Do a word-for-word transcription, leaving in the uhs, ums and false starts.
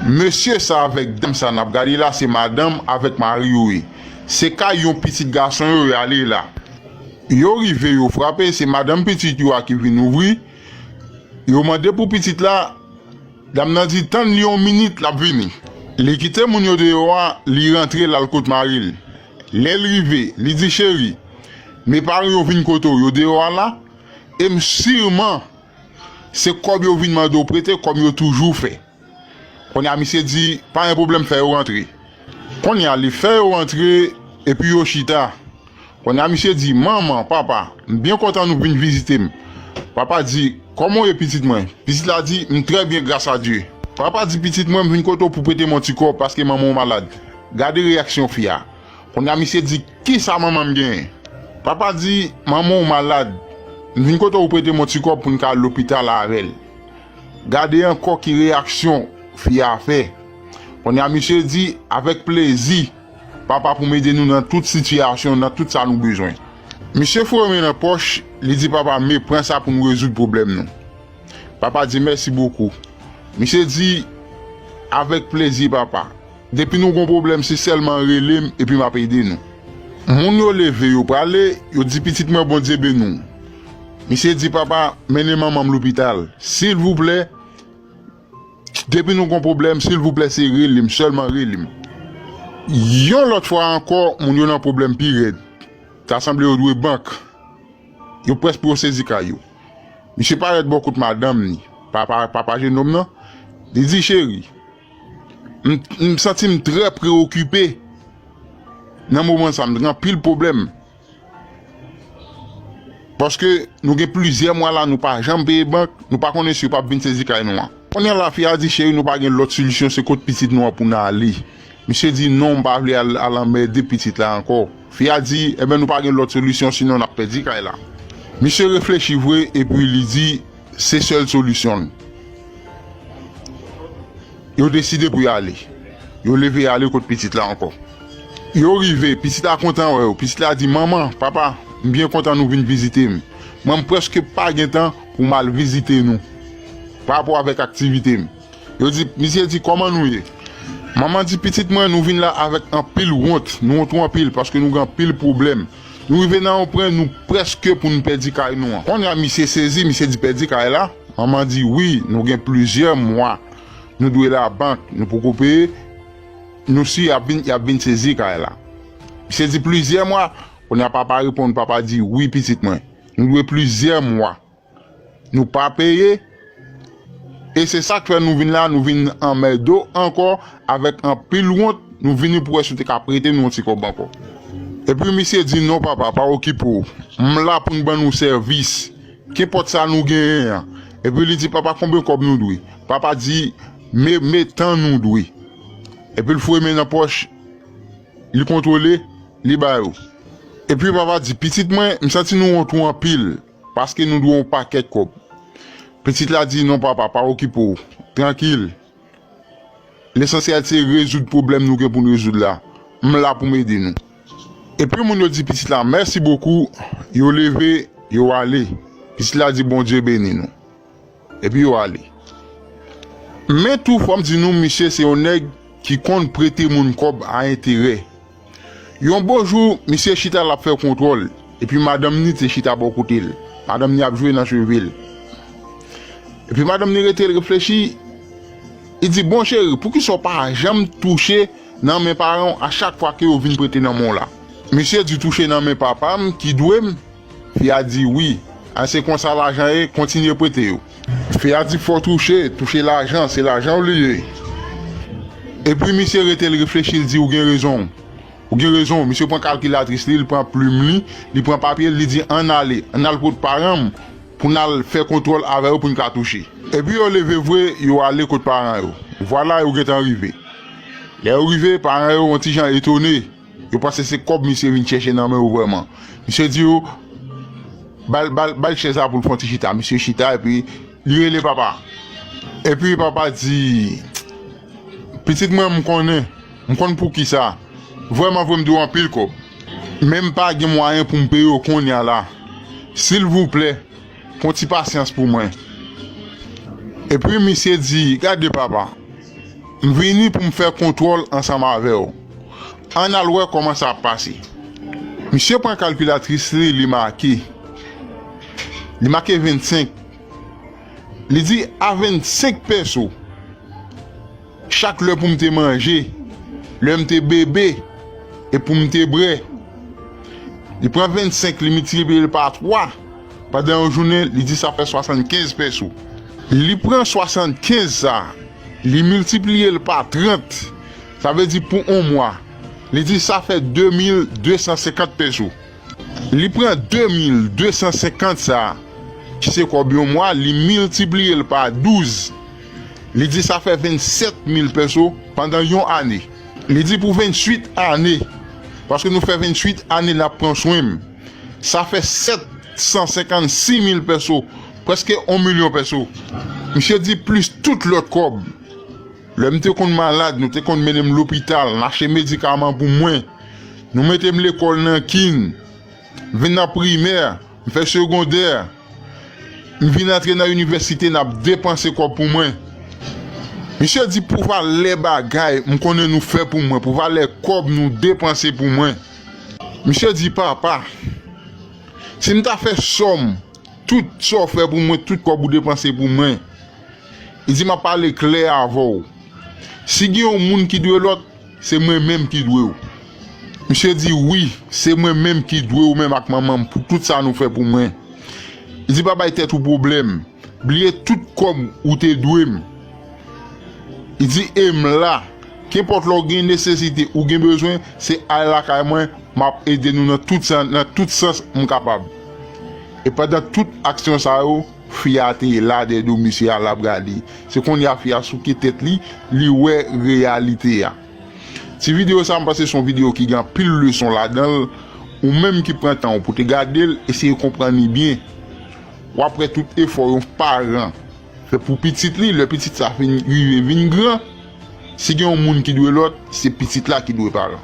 Mesye sa avèk dam sa n ap gade la, se madanm avèk mari yo ye. Se kay yon pitit gason yo y ale la. Yo rive, yo frape, se madanm pitit yo a ki vin ouvri. Yo mande pou pitit la, dam nan di tann li yon minit, l ap vini. Li kite moun yo deyò a, li rantre, l al kot mari l. Lè l rive, li di, cheri, men paran yo vin kote w, yo deyò a la, e m siman se kòb yo vin mande w prete, kòm yo toujou fè. Kounye a misye di, pa gen pwoblèm, fè yo rantre. Kounye a li fè yo rantre, epi yo chita. Kounye a misye di, manman, papa, m byen kontan nou vin vizite m. Papa di, kòman w ye pitit mwen? Pitit la di, m trè byen gras a Dye. Papa di, pitit mwen, m vin kote w pou prete m yon ti kòb paske manman w malad. Gade reyaksyon fi a. Kounye a misye di, kisa manman m genyen? Papa di, manman w malad. M vin kote w prete m yon ti kòb pou n ka al lopital avè l. Gade ankò ki reyaksyon fi a fè. Kounye a misye di, avèk plezi, papa pou m ede nou nan tout sitiyasyon, nan tout sa nou bezwen. Misye foure men nan pòch, li di papa, men pran sa pou nou rezoud pwoblèm nou. Papa di, mèsi bokou. Misye di, avèk plezi papa. Depi nou gon pwoblèm, se sèlman rele m epi m ap ede nou. Moun yo leve, yo prale, yo di pitit mwen Bondye beni w. Misye di papa, mennen manman m lopital. Silvouplè, depi nou gon pwoblèm, silvouplè, se rele m, sèlman rele m. Yon lòt fwa ankò, moun yo nan pwoblèm pi rèd. Ta sanble yo dwe bank. Yo prèske pou yo sezi kay yo. Misye parèt bò kot madanm li, papa, papa jenòm nan. Li di, cheri, m, m santi m trè preokipe nan moman sa, m gen anpil pwoblèm. Paske nou gen plizyè mwa la, nou pa janm peye bank, nou pa konnen si yo p ap vin sezi kay nou an. Kounye a la, fi a di, cheri, nou pa gen lòt solisyon, se kot pitit nou an pou n ale. Misye di, non, m pa vle al, al anmède pitit la ankò. Fi a di, enben, nou pa gen lòt solisyon, sinon n ap pèdi kay la. Misye reflechi vre, epi li di, se sèl solisyon l. Yo deside pou y ale. Yo leve y ale kot pitit la ankò. Yo rive, pitit la kontan wè yo. Pitit la di, manman, papa, m byen kontan nou vin vizite m. Mwen, m prèske pa gen tan pou m al vizite nou pa rapò avèk aktivite m. Yo di, misye di, kòman nou ye? Manman di, pitit mwen, nou vin la avèk anpil wont. Nou wont anpil paske nou gen anpil pwoblèm. Nou rive nan yon pwen, nou prèske pou n pèdi kay nou an. Kounye a, misye sezi, misye di, pèdi kay la? Manman di, wi, nou gen plizyè mwa. Nou dwe labank, nou poko peye. Nou si y ap vin, y ap vin sezi kay la. Misye di, plizyè mwa? Kounye a, papa reponn, papa di, wi, pitit mwen. Nou dwe plizyè mwa. Nou pa peye. E se sa k fè nou vin la, nou vin anmède w ankò avèk anpil wont, nou vini pou wè si w te ka prete nou yon ti kòb ankò. Epi misye di, non papa, pa okipe w. M la pou m ban nou sèvis. Kenpòt sa nou genyen an. Epi li di, papa, konbyen kòb nou dwe? Papa di, men, men tan nou dwe. Epi l foure men nan pòch, li kontwole, li ba yo. Epi papa di, pitit mwen, m santi nou wont ou anpil. Paske nou dwe yon pakèt kòb. Pitit la di, non papa, pa okipe w. Trankil. Lesansyèl se rezoud pwoblèm nou gen pou n rezoud la. M la pou m ede nou. Epi moun yo di pitit la, mèsi bokou, yo leve, yo ale. Pitit la di, Bondye beni nou. Epi yo ale. Men tou, fò m di nou, misye se yon nèg ki konn prete moun kòb a enterè. Yon bon jou, misye chita l ap fè kontwòl, epi madanm ni te chita bò kote l. Madanm ni ap jwe nan cheve l. Epi madanm ni rete l reflechi, li di, bon cheri, poukisa w pa janm touche nan men paran w a chak fwa ke yo vin prete nan men w la? Misye di, touche nan men papa m ki dwe m. Fi a di, wi. A se konsa lajan ye, kontinye prete yo. Fi a di, fò touche, touche lajan, se lajan w li ye. Epi misye rete l reflechi, l di, ou gen rezon. Ou gen rezon. Misye pran kalkilatris li, li pran plim li, li pran papye l, li di, ann ale, ann al kot paran m pou n al fè kontwòl avè yo pou n ka touche. Epi yo leve vre, yo ale kot paran yo. Vwala, yo gentan rive. Lè yo rive, paran yo yon ti jan etone. Yo panse se kòb misye vin chèche nan men yo vrèman. Misye di yo, ba l, ba l, ba l chèz la pou l fè yon ti chita. Misye chita epi li rele papa. Epi papa di, pitit mwen, m konnen, m konn poukisa. Vrèman vre, m dwe w anpil kòb. Men m pa gen mwayen pou m peye w kounye a la. Silvouplè, pran ti pasyans pou mwen. Epi misye di, gade papa, M vini pou m fè kontwòl ansanm avè w. Ann al wè kòman sa ap pase. Misye pran kalkilatris li, li make. Li make vennsenk. Li di, a vennsenk pèso, chak lè pou m te manje, lè m te bebe, e pou m te bwè. Li pran vennsenk, li miltipliye l pa twa, pandan yon jounen, li di sa fè swasannkenz pèso. Li pran swasannkenz sa, li miltipliye l pa trant, sa vle di pou yon mwa, li di sa fè de mil de san senkant pèso. Li pran de mil de san senkant sa, ki se kòb yon mwa, li miltipliye l pa douz. Li di sa fè vennsèt mil pèso pandan yon ane. Li di pou vennuit ane, paske nou fè vennuit ane n ap pran swen m, sa fè sèt san senkannsis mil pèso, prèske yon milyon pèso. Misye di plis tout lòt kòb. Lè m te konn malad, nou te konn mennen m lopital, n achte medikaman pou mwen. Nou mete m lekòl nan kin, m vin nan primè, m fè segondè, m vin antre nan inivèsite, n ap depanse kòb pou mwen. Misye di pou valè bagay m konnen nou fè pou mwen, pou valè kòb nou depanse pou mwen. Misye di, papa, si m ta fè sòm tout sa w fè pou mwen, tout kòb ou depanse pou mwen, li di, m ap pale klè avè w. Si gen yon moun ki dwe lòt, se mwen menm ki dwe w. Misye di, wi, se mwen menm ki dwe w menm ak manman m pou tout sa nou fè pou mwen. Li di, pa bay tèt ou pwoblèm. Bliye tout kòb ou te dwe m. Li di, e m la. Kenpòt lè w gen nesesite, ou gen bezwen, se al lakay mwen, m ap ede nou nan tout sans, nan tout sans m kapab. E pandan tout aksyon sa yo, fi a te la dèyè do misye a, l ap gade. Se kounye a fi a souke tèt li, li wè reyalite a. Ti videyo sa, m panse se yon videyo ki gen anpil leson ladan l. Ou menm ki pran tan w pou te gade l, eseye konprann li byen. W ap wè tout efò yon paran fè pou pitit li, lè pitit sa fin rive vin gran, si gen yon moun ki dwe lòt, se pitit la ki dwe paran.